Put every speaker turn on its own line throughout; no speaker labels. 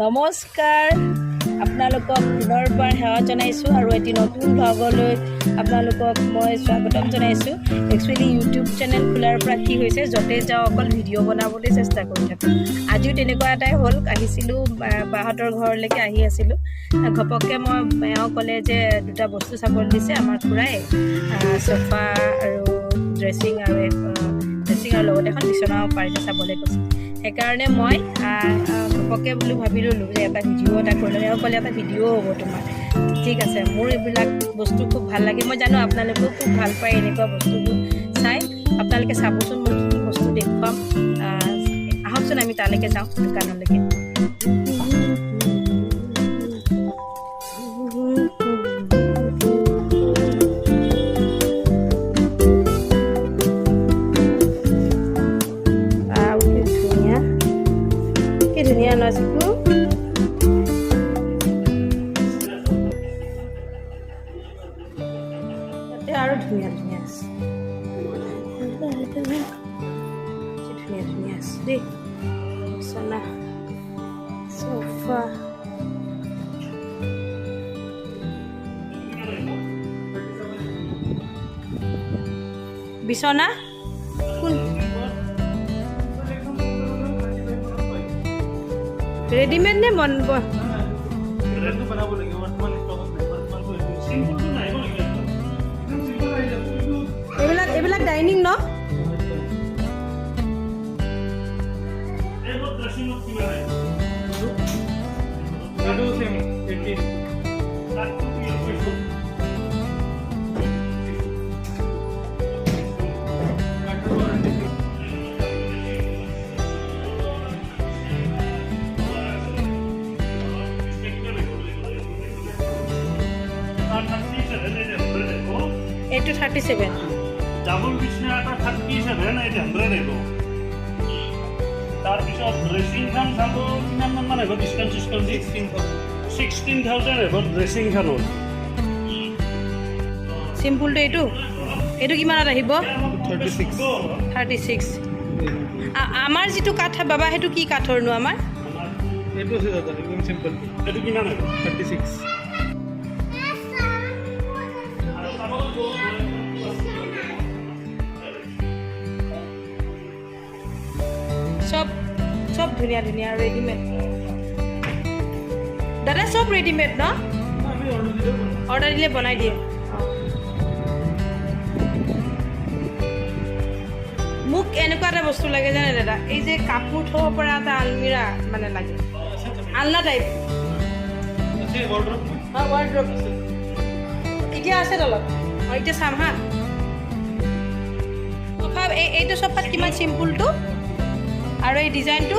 নমস্কাৰ, আপোনালোকক পুনৰবাৰ সেৱা জনাইছোঁ আৰু এটি নতুন ভ্লগলৈ আপোনালোকক মই স্বাগতম জনাইছোঁ। একচুৱেলি ইউটিউব চেনেল খোলাৰ পৰা কি হৈছে, য'তে যাওঁ অকল ভিডিঅ' বনাবলৈ চেষ্টা কৰি থাকোঁ। আজিও তেনেকুৱা এটাই হ'ল। আহিছিলোঁ বাহঁতৰ ঘৰলৈকে আহি আছিলোঁ, ঘপককৈ মই এওঁ ক'লে যে দুটা বস্তু চাবলৈ দিছে আমাৰ খুৰাই, চোফা আৰু ড্ৰেছিং আৰু ড্ৰেছিং আৰু লগতে এখন বিচনাও পাৰিছে চাবলৈ কৈছে। সেইকাৰণে মই ঘপককৈ বোলো ভাবি ল'লোঁ যে এটা ভিডিঅ' এটা কৰি লওঁ। এওঁ ক'লে এটা ভিডিঅ' হ'ব তোমাৰ, ঠিক আছে। মোৰ এইবিলাক বস্তু খুব ভাল লাগে, মই জানো আপোনালোকেও খুব ভাল পায় এনেকুৱা বস্তুবোৰ চাই। আপোনালোকে চাবচোন মই কি কি বস্তু দেখুৱাম। আহকচোন আমি তালৈকে যাওঁ, দোকানলৈকে। কি ধুনীয়া, কি ধুনীয়া ন চিকু? তাতে আৰু ধুনীয়া ধুনীয়া আছে, কি ধুনীয়া ধুনীয়া আছে দেই। বিচনা, চোফা। বিচনা কোন ৰেডিমেড নে মন এইবিলাক এইবিলাক ডাইনিং ন? এইটো 37।
ডাবল বিচনা এটা 37,800 আহিব। তাৰপিছত ড্ৰেছিংখন চাব, কিমান মান আহিব ডিছকাউণ্ট চিছকাউণ্ট দি? 16,000 আহিব ড্ৰেছিংখনত।
চিম্পুলটো এইটো, এইটো কিমানত আহিব?
36।
36। আমাৰ যিটো কাঠ বাবা, সেইটো কি কাঠৰনো আমাৰ?
এইটো আছে দাদা, একদম চিম্পল।
এইটো কিমান আহিব?
36।
চব চব ধুনীয়া ধুনীয়া ৰেডিমেড দাদা, চব ৰেডিমেড ন?
আমি অৰ্ডাৰ দিলেও বনাম।
অৰ্ডাৰ দিলে বনাই দিয়ে। মোক এনেকুৱা এটা বস্তু লাগে জানে দাদা, এই যে কাপোৰ থ'ব পৰা এটা আলমিৰা মানে লাগে, আলনা টাইপ।
আছে ৱাৰ্ড্ৰব।
অঁ, ৱাৰ্ড্ৰব এতিয়া আছে তলত। অঁ, এতিয়া চাম। হা, চোফা, এইটো চোফাত কিমান? চিম্পুলটো আৰু এই ডিজাইনটো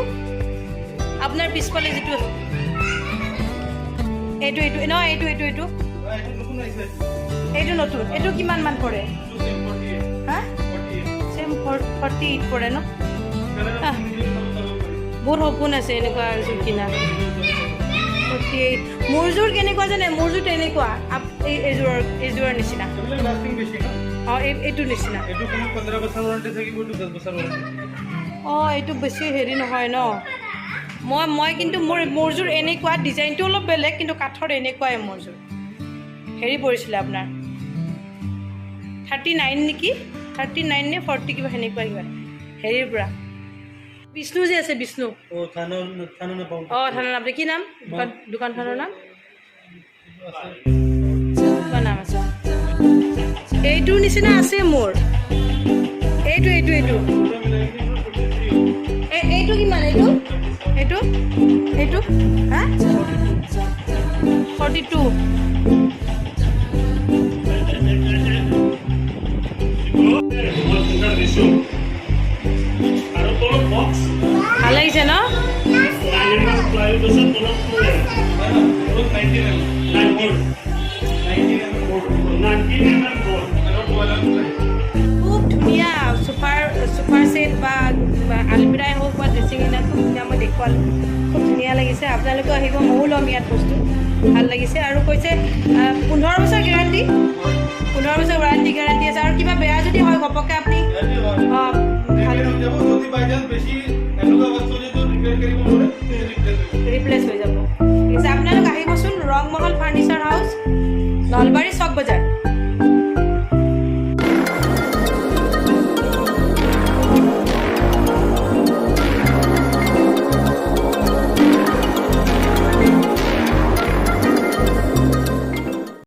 আপোনাৰ পিছফালে যিটো আছে, এইটো এইটো নহয়, এইটো এইটো এইটো।
এইটো নতুন আহিছে।
এইটো নতুন। এইটো কিমান মান পৰে?
এইটো চেম 48।
হা?
48।
চেম 48 পৰে ন?
কালাৰ চাব পাৰি।
বহুত সপোন আছে এনেকুৱা এযোৰ কিনা। 48। মোৰযোৰ কেনেকুৱা জানে? মোৰযোৰ তেনেকুৱা এই এইযোৰৰ নিচিনা।
এইবিলাক লাষ্টিং বেছি ন।
অঁ, এইটোৰ নিচিনা।
এইটো কোনো 15 বছৰ ৱাৰেণ্টি থাকিব, এইটো 10 বছৰ ৱাৰেণ্টি।
অঁ, এইটো বেছি হেৰি নহয় ন? মই কিন্তু মোৰযোৰ এনেকুৱা, ডিজাইনটো অলপ বেলেগ, কিন্তু কাঠৰ এনেকুৱাই মোৰযোৰ। হেৰি পৰিছিলে আপোনাৰ 39 নেকি, 39 নে 40 কিবা সেনেকুৱা কিবা। হেৰিৰ পৰা বিষ্ণু যে আছে, বিষ্ণু।
অঁ, থানা থানা নাপাওঁ।
অঁ, থানাৰ নাম কি? নাম দোকানখনৰ নাম?
আছে।
কিবা নাম আছে, এইটোৰ নিচিনা আছে মোৰ। এইটো এইটো এইটো। এইটো কিমান? এইটো এইটো এইটো। হা, 42।
দিছোঁ আৰু তলত বক্স।
ভাল লাগিছে ন?
9 mm প্লাইউড আছে তলত।
19 mm।
19।
19 mm board.
19 mm board.
আৰু 12 প্লাই।
খুব ধুনীয়া চোফাৰ ছেট বা আলমিৰাই হওক বা ড্ৰেছিং আইনা, খুব ধুনীয়া। মই দেখুৱালোঁ, খুব ধুনীয়া লাগিছে। আপোনালোকেও আহিব, ময়ো ল'ম ইয়াত বস্তু, ভাল লাগিছে। আৰু কৈছে 15 বছৰ গেৰাণ্টি, 15 বছৰ ৱাৰেণ্টি গেৰাণ্টি আছে। আৰু কিবা বেয়া যদি হয় ঘপককৈ আপুনি